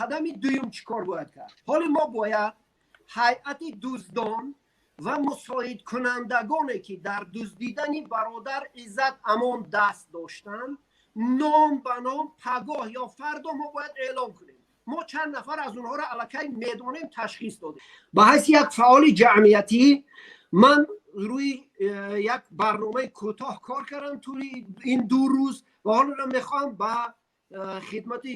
Қадами дуюм чӣ кор бояд кард? Ҳоле мо бояд ҳайати дуздон ва мусоидкунандагоне, ки дар дуздидани бародар Иззат Амон даст доштанд, ном ба ном пагоҳ ё фардо мо бояд эълон кунем. Мо чанд нафар аз онҳоро аллакай медонем, ташхис додем. Ба ҳайси як фаъоли ҷамъиятӣ ман рӯи як барномаи кӯтоҳ кор кардам тӯли ин 2 рӯз ва ҳоло мехоҳам ба хидмати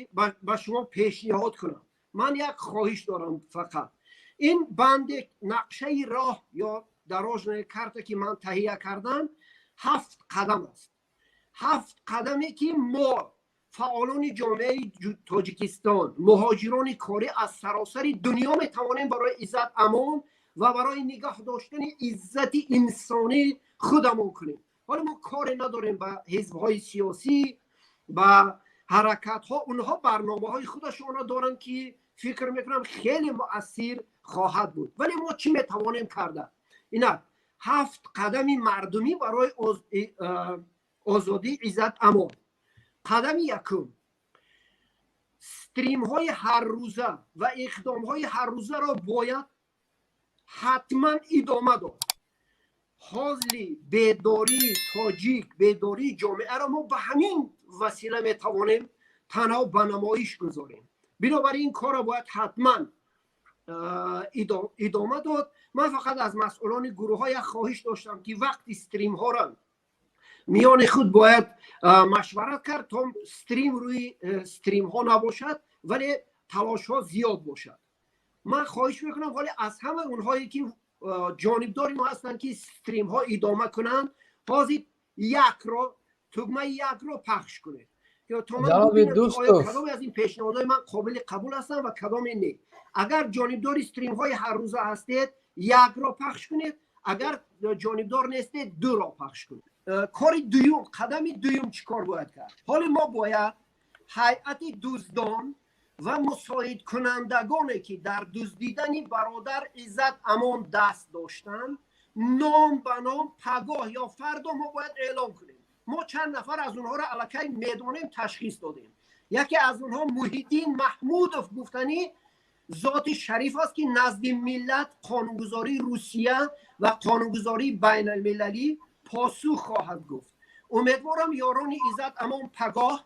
ба шумо пешниҳод кунам. Ман як хоҳиш дорам фақат. Ин банде нақшаи роҳ ё дорожная карта, ки ман таҳия кардам, ҳафт қадам аст. Ҳафт қадаме, ки мо, фаъолони ҷомеаи Тоҷикистон, муҳоҷирони корӣ аз саросари дунё, метавонем барои Иззат Амон ва барои нигоҳ доштани иззати инсонӣ худамон кунем. Ҳоло мо коре надорем ба ҳизбҳои сиёсӣ, ба ҳаракатҳо. Онҳо барномаҳои худашонро доранд, ки фикр мекунам, хеле муассир хоҳад буд. Вале мо чӣ метавонем карда? Инак, ҳафт қадами мардумӣ барои озодии Иззат Амон. Қадами якум: стримҳои ҳаррӯза ва иқдомҳои ҳаррӯзаро бояд ҳатман идома дод. Ҳозили бедории тоҷик, бедории ҷомеаро мо ба ҳамин васила метавонем танҳо ба намоиш гузорем. Бинобар ин корро бояд ҳатман идома дод. Ман фақат аз масъулони гурӯҳҳо як хоҳиш доштам, ки вақти стримҳоро миёни худ бояд машварат кард, то стрим рӯи стримҳо набошад, вале талошҳо зиёд бошад. Ман хоҳиш мекунам ҳоле аз ҳамаи онҳое, ки ҷонибдори мо ҳастанд, ки стримҳо идома кунанд, ҳозир якро, тугмаи якро пахш кунед, то ман бубинам, ки оё кадоме аз ин пешниҳодҳои ман қобили қабул ҳастанд ва кадоме не. Агар ҷонибдори стримҳои ҳаррӯза ҳастед, якро пахш кунед, агар ҷонибдор нестед, дуро пахш кунед. Кори дуюм, қадами дуюм чӣ кор бояд кард? Ҳоле мо бояд ҳайати дуздон ва мусоидкунандагоне, ки дар дуздидани бародар Иззат Амон даст доштанд, ном ба ном пагоҳ ё фардо мо бояд эълон кунем. Мо чанд нафар аз онҳоро аллакай медонем, ташхис додем. Яке аз онҳо Муҳиддин Маҳмудов гуфтанӣ зоти шариф аст, ки назди миллат, қонунгузории Русия ва қонунгузории байналмилалӣ посух хоҳад гуфт. Умедворам, ёрони Иззат Амон пагоҳ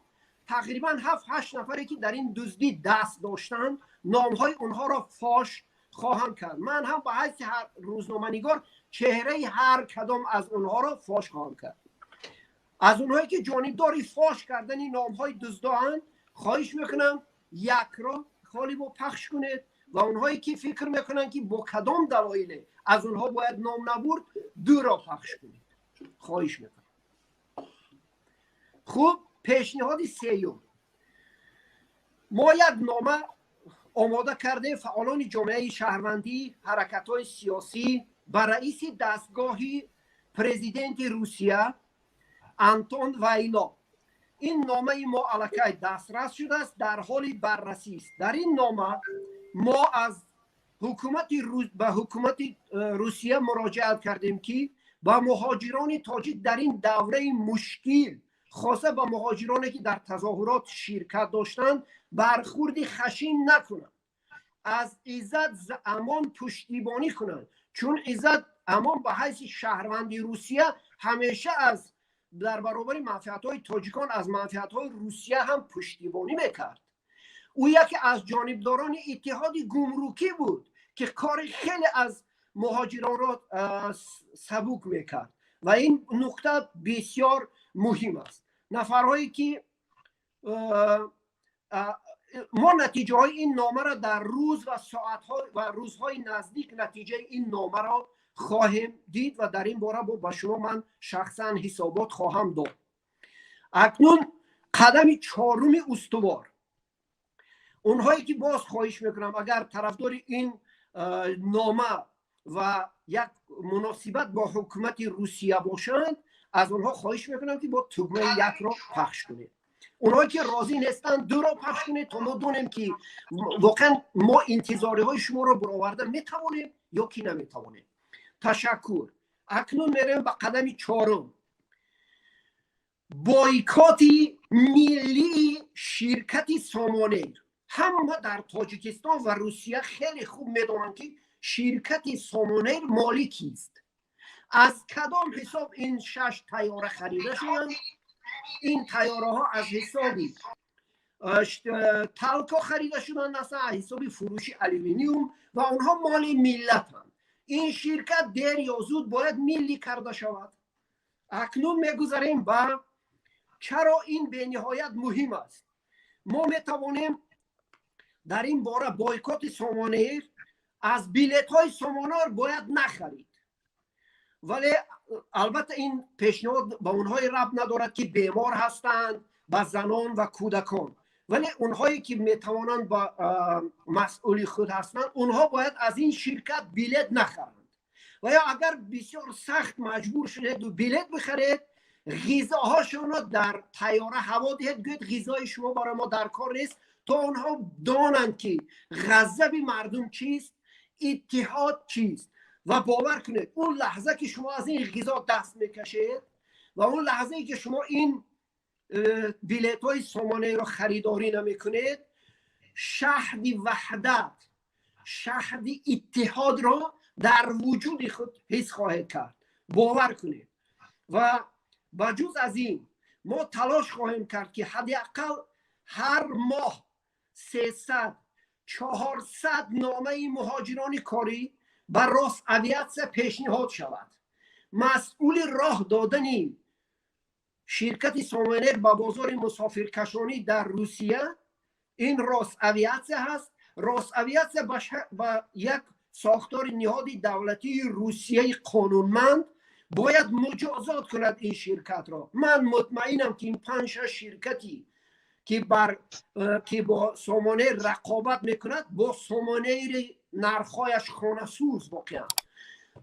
тақрибан ҳафт ҳашт нафаре, ки дар ин дуздӣ даст доштанд, номҳои онҳоро фош хоҳам кард. Ман ҳам ба ҳайси рӯзноманигор чеҳраи ҳар кадом аз онҳоро фош хоҳам кард. Аз онҳое, ки ҷонибдори фош кардани номҳои дуздоанд, хоҳиш мекунам, якро холи бо пахш кунед ва онҳое, ки фикр мекунанд, ки бо кадом далоиле аз онҳо бояд ном набурд, дуро пахш кунед. Хоҳиш мекунам. Хуб, пешниҳоди сеюм: мо як нома омода кардем, фаъолони ҷомеаи шаҳрвандӣ, ҳаракатҳои сиёсӣ, ба раиси дастгоҳи президенти Русия Антон Вайно. Ин номаи мо аллакай дастрас шудааст, дар ҳоли баррасист. Дар ин нома мо аз ҳукумати ба ҳукумати Русия муроҷиат кардем, ки ба муҳоҷирони тоҷик дар ин давраи мушкил, хоса ба муҳоҷироне, ки дар тазоҳурот ширкат доштанд, бархурди хашин накунанд, аз Иззат Амон пуштибонӣ кунанд, чун Иззат Амон ба ҳайси шаҳрванди Русия ҳамеша аз дар баробари манфиатҳои тоҷикон аз манфиатҳои Русия ҳам пуштибонӣ мекард. Ӯ яке аз ҷонибдорони иттиҳоди гумрукӣ буд, ки кори хеле аз муҳоҷиронро сабук мекард, ва ин нуқта бисёр муҳим аст. Нафарҳое ки мо натиҷаҳои ин номаро дар рӯз ва соатҳо ва рӯзҳои наздик натиҷаи ин номаро хоҳем дид ва дар ин бора ба шумо ман шахсан ҳисобот хоҳам дод. Акнун қадами чоруми устувор. Онҳое ки, боз хоҳиш мекунам, агар тарафдори ин нома ва як муносибат бо ҳукумати Русия бошанд, аз онҳо хоҳиш мекунам, ки бо тугмаи якро пахш кунед. Онҳое ки розӣ нестанд, дуро пахш кунед, то мо донем, ки воқеан мо интизориҳои шуморо бароварда метавонем ё ки наметавонем. Ташаккур. Акнун мерем ба қадами чорум: бойкоти миллии ширкати Сомонер. Ҳама дар Тоҷикистон ва Русия хеле хуб медонанд, ки ширкати Сомонэйр моли кист, аз кадом ҳисоб ин шаш тайёра харида шуданд. Ин тайёраҳо аз ҳисоби Талко харида шуданд, аслан аз ҳисоби фурӯши алюминиум, ва онҳо моли миллатанд. Ин ширкат дер ё зуд бояд миллӣ карда шавад. Акнун мегузарем ба чаро ин бениҳоят муҳим аст. Мо метавонем дар ин бора бойкоти Сомонэйр, аз билетҳои Сомонэйр бояд нахарид. Вале албатта ин пешниҳод ба онҳое рабт надорад, ки бемор ҳастанд, ба занон ва кӯдакон. Вале онҳое ки метавонанд, ба масъули худ ҳастанд, онҳо бояд аз ин ширкат билет нахаранд. Ва ё агар бисёр сахт маҷбур шудеду билет бихаред, ғизоҳошонро дар тайёра ҳаво диҳед, гӯед: «Ғизои шумо барои мо дар кор нест», то онҳо донанд, ки ғазаби мардум чист, иттиҳод чист. Ва бовар кунед, он лаҳза ки шумо аз ин ғизо даст мекашед ва он лаҳзае ки шумо ин билетҳои Сомонэйрро харидорӣ намекунед, шаҳди ваҳдат, шаҳди иттиҳодро дар вуҷуди худ ҳис хоҳед кард, бовар кунед. Ва ба ҷуз аз ин мо талош хоҳем кард, ки ҳадди ақал ҳар моҳ 300, 400 номаи муҳоҷирони корӣ ба Росавиатсия пешниҳод шавад. Масъули роҳ додани ширкати Сомонэйр ба бозори мусофиркашонӣ дар Русия ин Росавиатсия ҳаст. Росавиатсия ба як сохтори ниҳоди давлатии Русияи қонунманд бояд муҷозот кунад ин ширкатро. Ман мутмаинам, ки ин панҷ шаш ширкати ки бо Сомонэйр рақобат мекунад, бо Сомонэйри нархҳояш хонасӯз воқеан.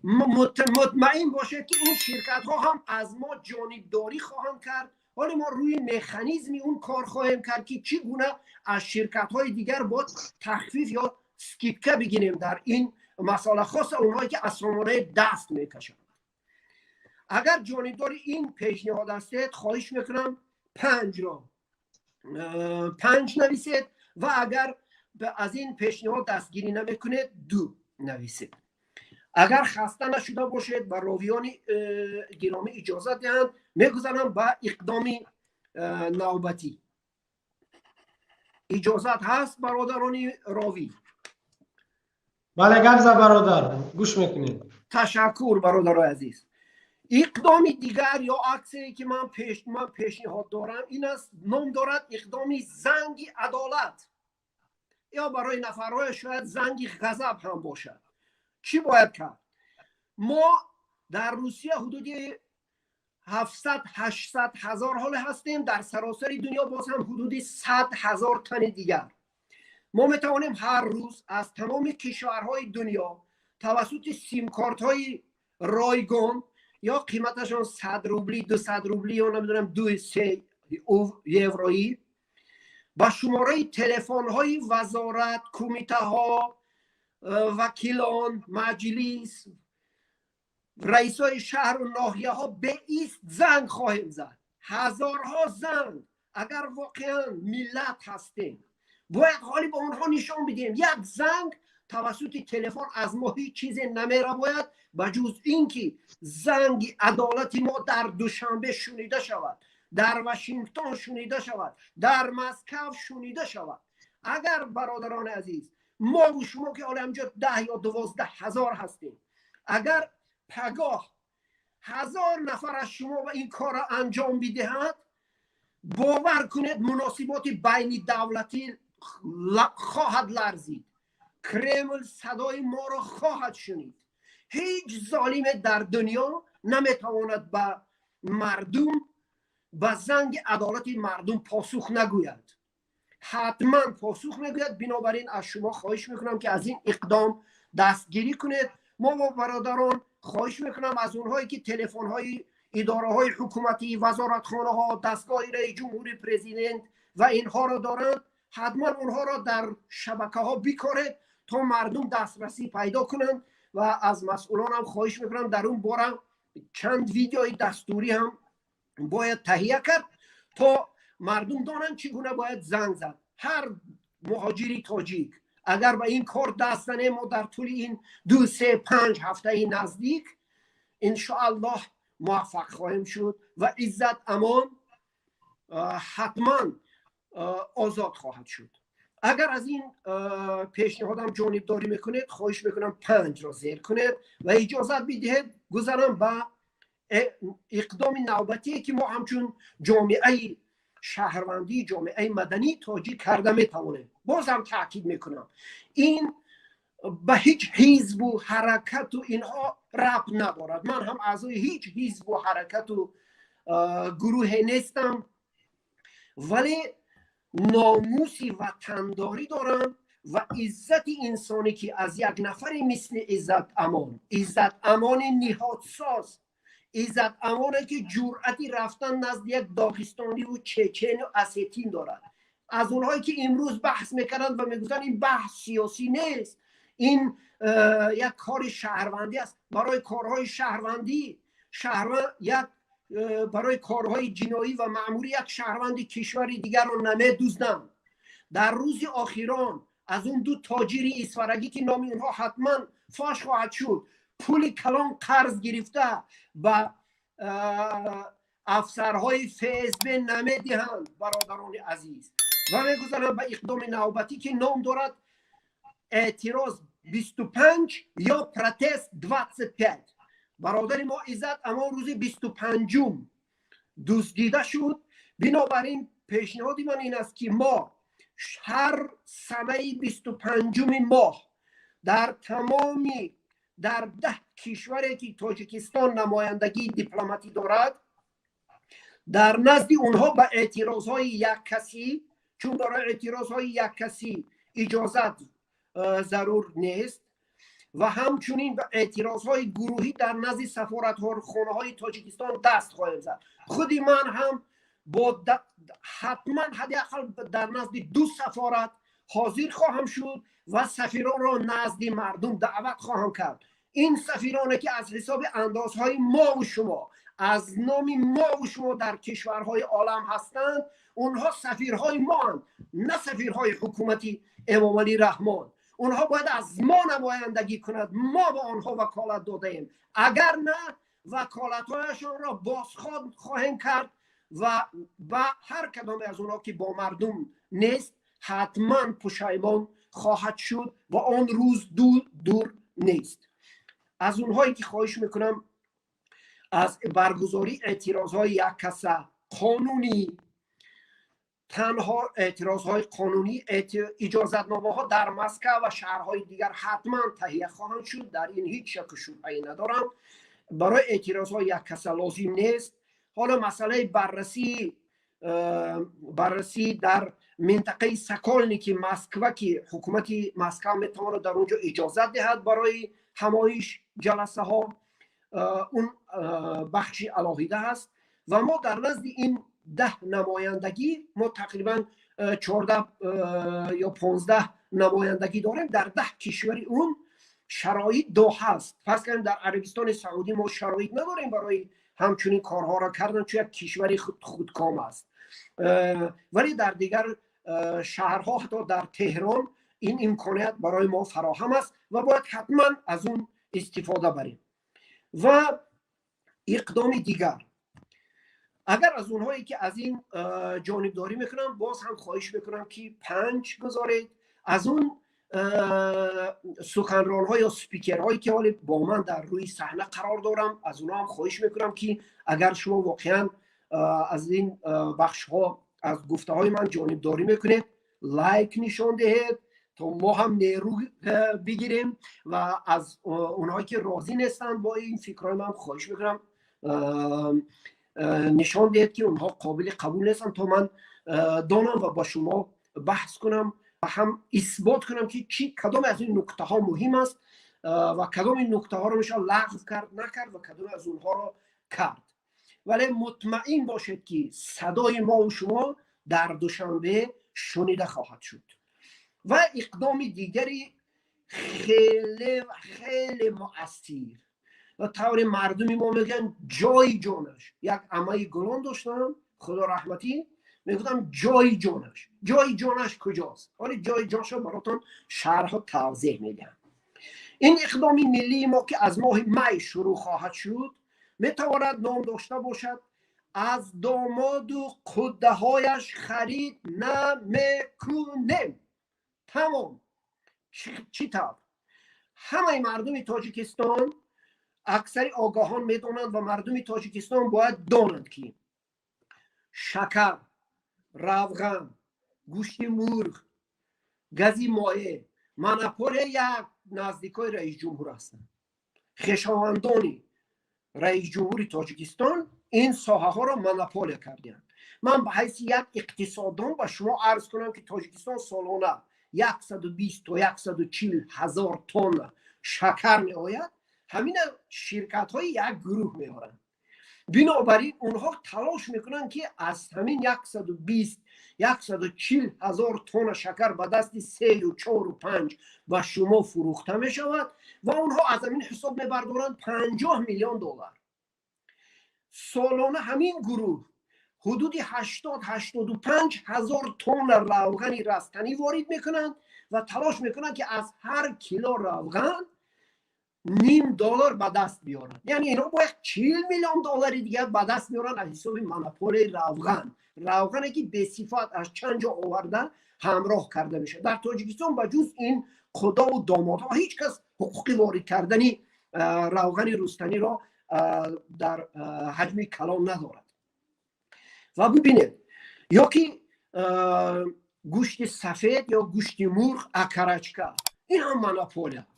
Мутмаин бошед, ки ин ширкатҳо ҳам аз мо ҷонибдорӣ хоҳанд кард. Ҳоле мо рӯи механизми он кор хоҳем кард, ки чӣ гуна аз ширкатҳои дигар бо тахфиф ё скидка бигирем дар ин масъала, хоса онҳое ки аз Сомонэйр даст мекашанд. Агар ҷонибдори ин пешниҳод ҳастед, хоҳиш мекунам, панҷро панҷ нависед ва агар аз ин пешниҳод дастгирӣ намекунед, ду нависед. Агар хаста нашуда бошед, ба ровиёни гиромӣ иҷозат диҳанд, мегузарам ба иқдоми навбатӣ. Иҷозат ҳаст, бародарони ровӣ? Бале, гап за, бародар, гӯш мекунем. Ташаккур, бародарои азиз. Иқдоми дигар ё аксияе, ки ман пешниҳод дорам, ин аст, ном дорад иқдоми занги адолат ё барои нафарҳое шояд занги ғазаб ҳам бошад. Чӣ бояд кард? Мо дар Русия ҳудуди 700-800 ҳазор ҳоле ҳастем, дар саросари дунё боз ҳам ҳудуди 100 ҳазор тани дигар. Мо метавонем ҳар рӯз аз тамоми кишварҳои дунё тавассути симкортҳои ройгон ё қиматашон 100 рубли, 200 рубли ё намедонам, 2-3 евроӣ ба шумораи телефонҳои вазорат, кумитаҳо, вакилон, маҷлис, раисои шаҳру ноҳияҳо беист занг хоҳем зад, ҳазорҳо занг. Агар воқеан миллат ҳастем, бояд ҳолӣ ба онҳо нишон бидиҳем: як занг тавассути телефон аз мо ҳеҷ чизе намерабояд, ба ҷуз ин ки занги адолати мо дар Душанбе шунида шавад, дар Вашингтон шунида шавад, дар Москав шунида шавад. Агар, бародарони азиз, мову шумо, ки ҳоло ҳамҷо 10 ё 12 ҳазор ҳастем, агар пагоҳ 1000 нафар аз шумо ин корро анҷом бидиҳад, бовар кунед, муносиботи байни давлатӣ хоҳад ларзид, Кремл садои моро хоҳад шунид. Ҳеҷ золиме дар дунё наметавонад ба мардум, ба занги адолати мардум посух нагӯяд, ҳатман посух мегӯяд. Бинобар ин аз шумо хоҳиш мекунам, ки аз ин иқдом дастгирӣ кунед. Мо бо бародарон хоҳиш мекунам, аз онҳое ки телефонҳои идораҳои ҳукуматӣ, вазоратхонаҳо, дастгоҳи раис ҷумҳури, президент ва инҳоро доранд, ҳатман онҳоро дар шабакаҳо бикоред, то мардум дастрасӣ пайдо кунанд. Ва аз масъулонам хоҳиш мекунам, дар он бора чанд видеои дастурӣ ҳам бояд таҳия кард, то мардум донанд, чӣ гуна бояд занг зад. Ҳар Муҳоҷири тоҷик, агар ба ин кор даст занем, мо дар тӯли ин 2, 3, 5 ҳафтаи наздик, иншоаллоҳ, муваффақ хоҳем шуд ва Иззат Амон ҳатман озод хоҳад шуд. Агар аз ин пешниҳодам ҷонибдорӣ мекунед, хоҳиш мекунам, панҷро зер кунед ва иҷозат бидиҳед гузарам ба иқдоми навбатие, ки мо ҳамчун ҷомеаи шаҳрвандӣ, ҷомеаи мадании тоҷик карда метавонем. Боз ҳам таъкид мекунам, ин ба ҳеҷ ҳизбу ҳаракату инҳо рабт надорад. Ман ҳам аъзои ҳеҷ ҳизбу ҳаракату гурӯҳе нестам, вале номуси ватандорӣ дорам ва иззати инсонӣ, ки аз як нафаре мисли Иззат Амон, Иззат Амони ниҳодсоз, Иззат Амоне, ки ҷуръати рафтан назди як доғистониву чечену осетин дорад, аз онҳое ки имрӯз баҳс мекарданд ва мегуфтанд, ин баҳс сиёсӣ нест, ин як кори шаҳрвандӣ аст. Барои корҳои шаҳрвандӣ шаҳрванд як барои корҳои ҷиноӣ ва маъмурӣ як шаҳрванди кишвари дигарро намедузданд. Дар рӯзи охирон аз он ду тоҷири исфарагӣ, ки номи онҳо ҳатман фош хоҳад шуд, пули калон қарз гирифта ба афсарҳои ФСБ намедиҳанд, бародарони азиз. Ва мегузарам ба иқдоми навбатӣ, ки ном дорад эътироз 25 ё протест 25. Бародари мо Иззат Амон рӯзи 25-ум дуздида шуд. Бинобар ин пешниҳоди ман ин аст, ки мо ҳар санаи 25-уми моҳ дар тамоми дар 10 кишваре, ки Тоҷикистон намояндагии дипломатӣ дорад, дар назди онҳо ба эътирозҳои яккасӣ, чун барои эътирозҳои яккасӣ иҷозат зарур нест, ва ҳамчунин ба эътирозҳои гурӯҳӣ дар назди сафоратхонаҳои Тоҷикистон даст хоҳем зад. Худи ман ҳам бо ҳатман ҳадди ақал дар назди ду сафорат ҳозир хоҳам шуд ва сафиронро назди мардум даъват хоҳам кард. Ин сафироне, ки аз ҳисоби андозҳои мову шумо, аз номи мову шумо дар кишварҳои олам ҳастанд, онҳо сафирҳои моанд, на сафирҳои ҳукумати Эмомалӣ Раҳмон. Онҳо бояд аз мо намояндагӣ кунад. Мо ба онҳо ваколат додаем. Агар на, ваколатҳояшонро бозход хоҳем кард ва ба ҳар кадоме аз онҳо, ки бо мардум нест, ҳатман пушаймон хоҳад шуд ва он рӯз дур нест. Аз онҳое ки хоҳиш мекунам, аз баргузории эътирозҳои яккаса қонунӣ, танҳо эътирозҳои қонунӣ, иҷозатномаҳо дар Москва ва шаҳрҳои дигар ҳатман таҳия хоҳанд шуд, дар ин ҳеҷ шаку шубҳае надорам. Барои эътирозҳои яккаса лозим нест. Ҳоло масъалаи баррасӣ дар минтақаи Сокольники Москва, ки ҳукумати Москва метавонад дар он ҷо иҷозат диҳад барои ҳамоиш, ҷаласаҳо, он бахши алоҳида аст. Ва мо дар назди ин 10 намояндагӣ, мо тақрибан 14 ё 15 намояндагӣ дорем дар 10 кишвари, он шароит до ҳаст. Фарз кардем, дар Арабистони Саудӣ мо шароит надорем барои ҳамчунин корҳоро кардан, чун як кишвари худком аст, вале дар дигар шаҳрҳо, ҳатто дар Теҳрон, ин имконият барои мо фароҳам аст ва бояд ҳатман аз он истифода барем. Ва иқдоми дигар, агар аз онҳое, ки аз ин ҷонибдорӣ мекунам, боз ҳам хоҳиш мекунам, ки панҷ гузоред. Аз он суханронҳо ё спикерҳое, ки ҳоле бо ман дар рӯи саҳна қарор дорам, аз онҳо ҳам хоҳиш мекунам, ки агар шумо воқеан аз ин бахшҳо аз гуфтаҳои ман ҷонибдорӣ мекунед, лайк нишон диҳед, то мо ҳам нерӯ бигирем. Ва аз онҳое, ки розӣ нестанд бо ин фикрҳои ман, хоҳиш мекунам, нишон диҳед, ки онҳо қобили қабул нестанд, то ман донам ва бо шумо баҳс кунам ва ҳам исбот кунам, ки чӣ кадоме аз ин нуктаҳо муҳим аст ва кадоми нуктаҳоро мешавад лағв кард, накард ва кадоме аз онҳоро кард. Вале мутмаин бошед, ки садои мову шумо дар Душанбе шунида хоҳад шуд. Ва иқдоми дигари хеле хеле муассир ва тавре мардуми мо мегӯянд, ҷои ҷонаш, як амаи гулон доштам, худо раҳматӣ. Мегуфтам, ҷои ҷонаш, ҷои ҷонаш куҷост? Ҳоли ҷои ҷоншо баротон шарҳу тавзеҳ медиҳам. Ин иқдоми миллии мо, ки аз моҳи май шурӯъ хоҳад шуд, метавонад ном дошта бошад «Аз домоду қуддаҳояш харид намекунем». Тамом. Чӣ тавр? Ҳамаи мардуми Тоҷикистон, аксари огаҳон медонанд ва мардуми Тоҷикистон бояд донанд, ки шакар, равған, гӯшти мурғ, гази моеъ монополия як наздикои раисҷумҳур ҳастанд. Хешовандони раисҷумҳури Тоҷикистон ин соҳаҳоро монополия кардианд. Ман ба ҳайси як иқтисоддон ба шумо арз кунам, ки Тоҷикистон солона 120 то 140 ҳазор тонна шакар меояд. Ҳамина ширкатҳои як гурӯҳ меоранд. Бинобар ин онҳо талош мекунанд, ки аз ҳамин 120 140 ҳазор тонна шакар ба дасти сею чору панҷ ба шумо фурӯхта мешавад ва онҳо аз ҳамин ҳисоб мебардоранд 50 миллион доллар солона. Ҳамин гурӯҳ ҳудуди 80-85 ҳазор тонна равғани растанӣ ворид мекунанд ва талош мекунанд, ки аз ҳар кило равған ним доллар ба даст биёранд. Яъне инҳо бояд 40 миллион доллари дигар ба даст меоранд аз ҳисоби монополияи равған, равғане ки бесифат аз чанд ҷо оварда ҳамроҳ карда мешавад. Дар Тоҷикистон ба ҷуз ин қудову домодҳо ҳеҷ кас ҳуқуқи ворид кардани равғани рустаниро дар ҳаҷми калон надорад. Ва бубинед, ё ки гӯшти сафед ё гӯшти мурғ, окорочка, ин ҳам монополия аст.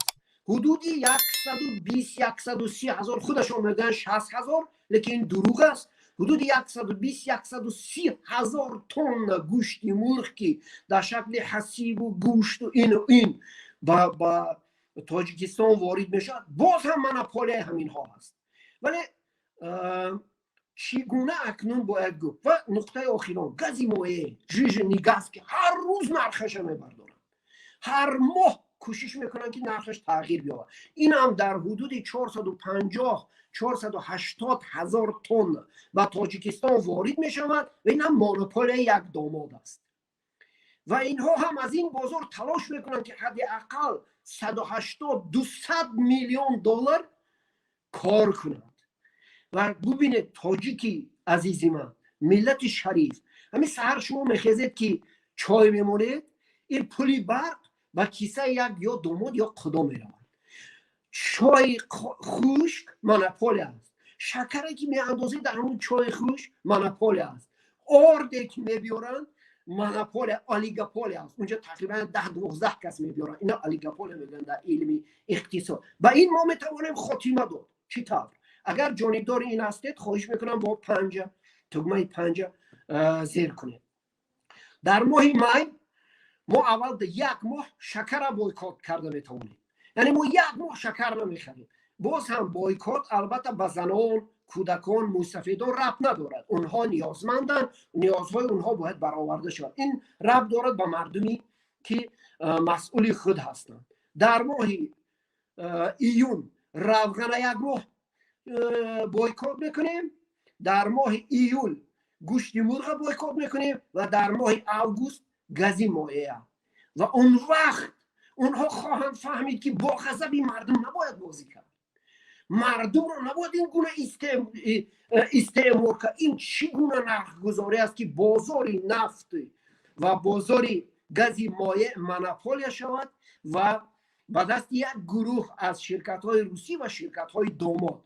Ҳудуди 120 130 ҳазор, худашон мегӯянд 60 ҳазор, лекин ин дурӯғ аст, ҳудуди 120 130 ҳазор тонна гӯшти мурғ, ки дар шакли ҳасибу гӯшту ину ин ба Тоҷикистон ворид мешавад, боз ҳам монополияи ҳаминҳо аст. Вале чӣ гуна акнун бояд гуфт? Ва нуқтаи охирон: гази моеъ, жиженый газ, ки ҳар рӯз нархаша мебардоранд, ҳар моҳ кӯшиш мекунанд, ки нархаш тағйир биёбад. Ин ҳам дар ҳудуди 450 480 ҳазор тонна ба Тоҷикистон ворид мешавад ва ин ҳам монополияи як домод аст. Ва инҳо ҳам аз ин бозор талош мекунанд, ки ҳадди ақал 180 200 миллион доллар кор кунанд. Ва бубинед, тоҷики азизи ман, миллати шариф, ҳамин саҳар шумо мехезед, ки чой мемонед, ин пули барқ ба кисаи як ё домод ё қудо меравад. Чойи хушк монополия аст, шакаре ки меандозед дар ҳамун чойи хушк монополия аст, орде ки мебиёранд монополия, олигополия аст. Унҷо тақрибан 10-12 кас мебиёранд. Ина олигополия мегӯянд дар илми иқтисод. Ба ин мо метавонем хотима дод. Чӣ тавр? Агар ҷонибдори ин ҳастед, хоҳиш мекунам, бо панҷа, тугмаи панҷа зер кунед. Дар моҳи май мо аввал як моҳ шакара бойкот карда метавонем, яъне мо як моҳ шакар намехарем. Боз ҳам бойкот албатта ба занон, кӯдакон, мӯйсафедон рабт надорад. Онҳо ниёзманданд, ниёзҳои онҳо бояд бароварда шавад. Ин рабт дорад ба мардуме, ки масъули худ ҳастанд. Дар моҳи июн равғана як моҳ бойкот мекунем, дар моҳи июл гӯшти мурға бойкот мекунем ва дар моҳи август гази моеъа. Ва он вақт онҳо хоҳанд фаҳмид, ки бо ғазаби мардум набояд бозӣ кард, мардумро набояд ин гуна истеъмор кард. Ин чӣ гуна нархгузорӣ аст, ки бозори нафт ва бозори гази моеъ монополия шавад ва ба дасти як гурӯҳ аз ширкатҳои русӣ ва ширкатҳои домод?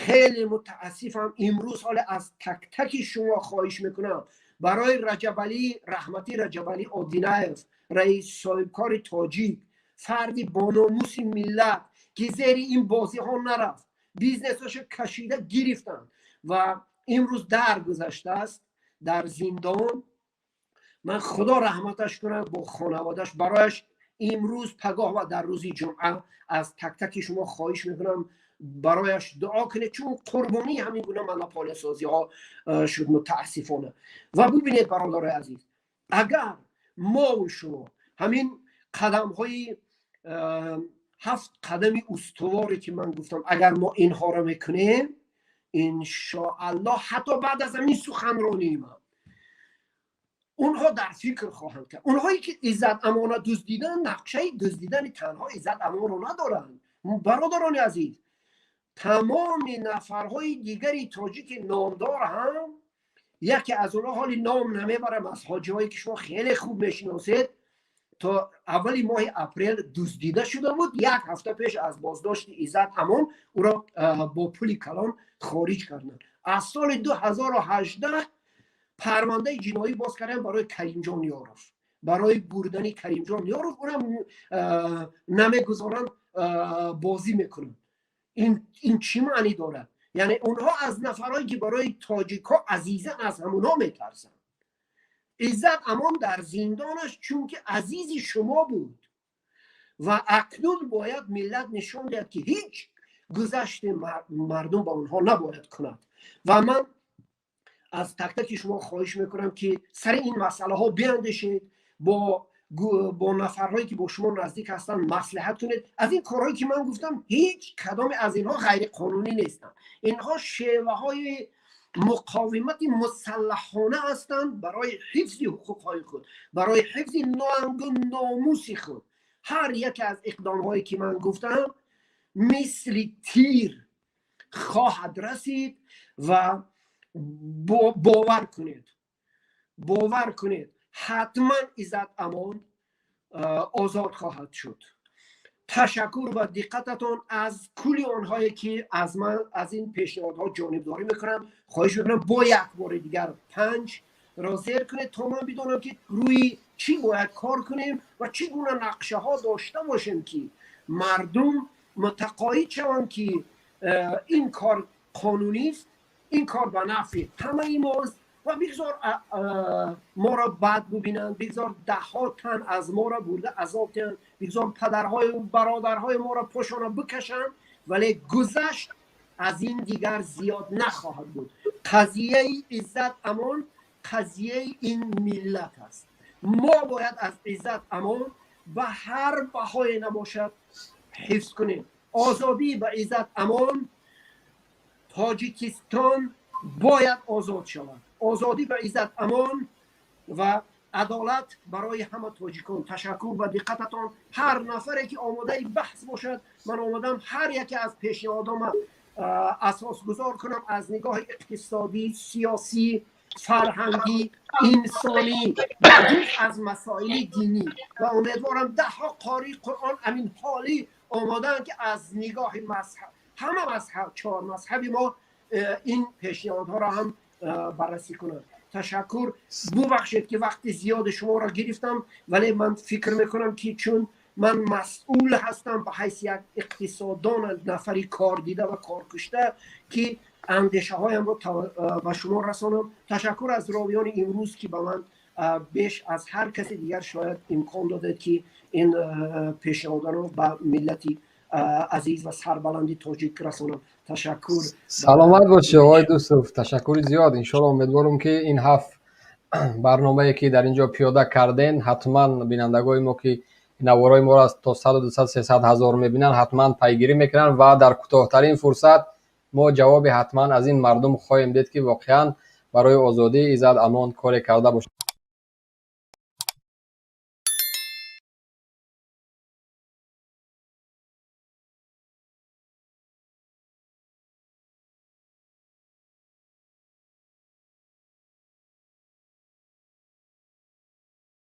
Хеле мутаассифам. Имрӯз ҳоле аз так-таки шумо хоҳиш мекунам, барои Раҷабалӣ раҳматӣ, Раҷабалӣ Одинаев, раис, соҳибкори тоҷик, фарди бономуси миллат, ки зери ин бозиҳо нарафт, бизнесашо кашида гирифтанд ва имрӯз даргузаштааст дар зиндон. Ман, Худо раҳматаш кунад бо хонаводаш. Барояш имрӯз, пагоҳ ва дар рӯзи ҷумъа аз так-таки шумо хоҳиш мекунам, барояш дуо кунед, чун қурбонии ҳамин гуна монополиясозиҳо шуд, мутаассифона. Ва бубинед, бародарои азиз, агар мову шумо ҳамин қадамҳои, ҳафт қадами устуворе, ки ман гуфтам, агар мо инҳоро мекунем, иншоаллоҳ, ҳатто баъд аз ҳамин суханронии ман. Онҳо дар фикр хоҳанд кард. Онҳое ки Иззат Амона дуздидан, нақшаи дуздидани танҳо Иззат Амонро надоранд. Бародарони азиз, тамоми нафарҳои дигари тоҷики номдор ҳам, яке аз онҳо, ҳоли ном намебарам, аз ҳоҷиҳое ки шумо хеле хуб мешиносед, то аввали моҳи апрел дуздида шуда буд. Як ҳафта пеш аз боздошти Иззат Амон ӯро бо пули калон хориҷ карданд. Аз соли 2018 парвандаи ҷиноӣ боз карданд барои Каримҷон Ёров, барои бурдани Каримҷон Ёров. Ӯрам намегузоранд, бозӣ мекунанд. Ин чӣ маънӣ дорад? Яъне онҳо аз нафарҳое ки барои тоҷикҳо азизан, аз ҳамонҳо метарсанд. Иззат Амон дар зиндонаш, чунки азизи шумо буд. Ва акнун бояд миллат нишон диҳад, ки ҳеҷ гузашти мардум ба онҳо набояд кунад. Ва ман аз так-таки шумо хоҳиш мекунам, ки сари ин масъалаҳо биандешед, бо нафарҳое ки бо шумо наздик ҳастанд маслиҳат кунед. Аз ин корҳое ки ман гуфтам, ҳеҷ кадоме аз инҳо ғайриқонунӣ нестанд. Инҳо шеваҳои муқовимати мусаллаҳона ҳастанд барои ҳифзи ҳуқуқҳои худ, барои ҳифзи нангу номуси худ. Ҳар яке аз иқдомҳое ки ман гуфтам, мисли тир хоҳад расид. Ва бовар кунед, бовар кунед, ҳатман Иззат Амон озод хоҳад шуд. Ташаккур ба диққататон. Аз кулли онҳое ки аз ман, аз ин пешниҳодҳо ҷонибдорӣ мекунанд, хоҳиш мекунам, бо як бори дигар панҷ ро зер кунед, то ман бидонам, ки рӯи чӣ бояд кор кунем ва чӣ гуна нақшаҳо дошта бошем, ки мардум мутақоид шаванд, ки ин кор қонунист, ин кор ба нафъи ҳамаи мост. Ва бигзор моро бад бубинанд, бигзор даҳҳо тан аз моро бурда азоб диҳанд, бигзор падарҳою бародарҳои моро пошона бикашанд, вале гузашт аз ин дигар зиёд нахоҳад буд. Қазияи Иззат Амон қазияи ин миллат аст. Мо бояд аз Иззат Амон ба ҳар баҳое набошад ҳифз кунем. Озодӣ ба Иззат Амон! Тоҷикистон бояд озод шавад. Озодӣ ба Иззат Амон ва адолат барои ҳама тоҷикон. Ташаккур ба диққататон. Ҳар нафаре ки омодаи баҳс бошад, ман омадам ҳар яке аз пешниҳодома асосгузор кунам аз нигоҳи иқтисодӣ, сиёсӣ, фарҳангӣ, инсонӣ, ҷуз аз масоили динӣ. Ва умедворам, даҳҳо қории Қуръон амин ҳолӣ омодаанд, ки аз нигоҳи мазҳаб, ҳама мазҳаб, чор мазҳаби мо, ин пешниҳодҳоро ҳам баррасӣ кунанд. Ташаккур. Бубахшед, ки вақти зиёди шуморо гирифтам, вале ман фикр мекунам, ки чун ман масъул ҳастам ба ҳайси як иқтисоддон, нафари кордида ва коркушта, ки андешаҳоямро ба шумо расонам. Ташаккур аз ровиёни имрӯз, ки ба ман беш аз ҳар каси дигар шояд имкон додед, ки ин пешниҳодаро ба миллати азиз ва сарбаланди тоҷик расонам. Ташаккур. Саломат бошед, оқои Дӯстов. Ташаккури зиёд. Иншоалло, умедворам, ки ин ҳафт барномае, ки дар ин ҷо пиёда карден, ҳатман бинандагони мо, ки навораи моро то 100, 200, 300 ҳазор мебинанд, ҳатман пайгирӣ мекунанд ва дар кӯтоҳтарин фурсат мо ҷавоби ҳатман аз ин мардум хоҳем дид, ки воқеан барои озодии Иззат Амон коре карда бошад.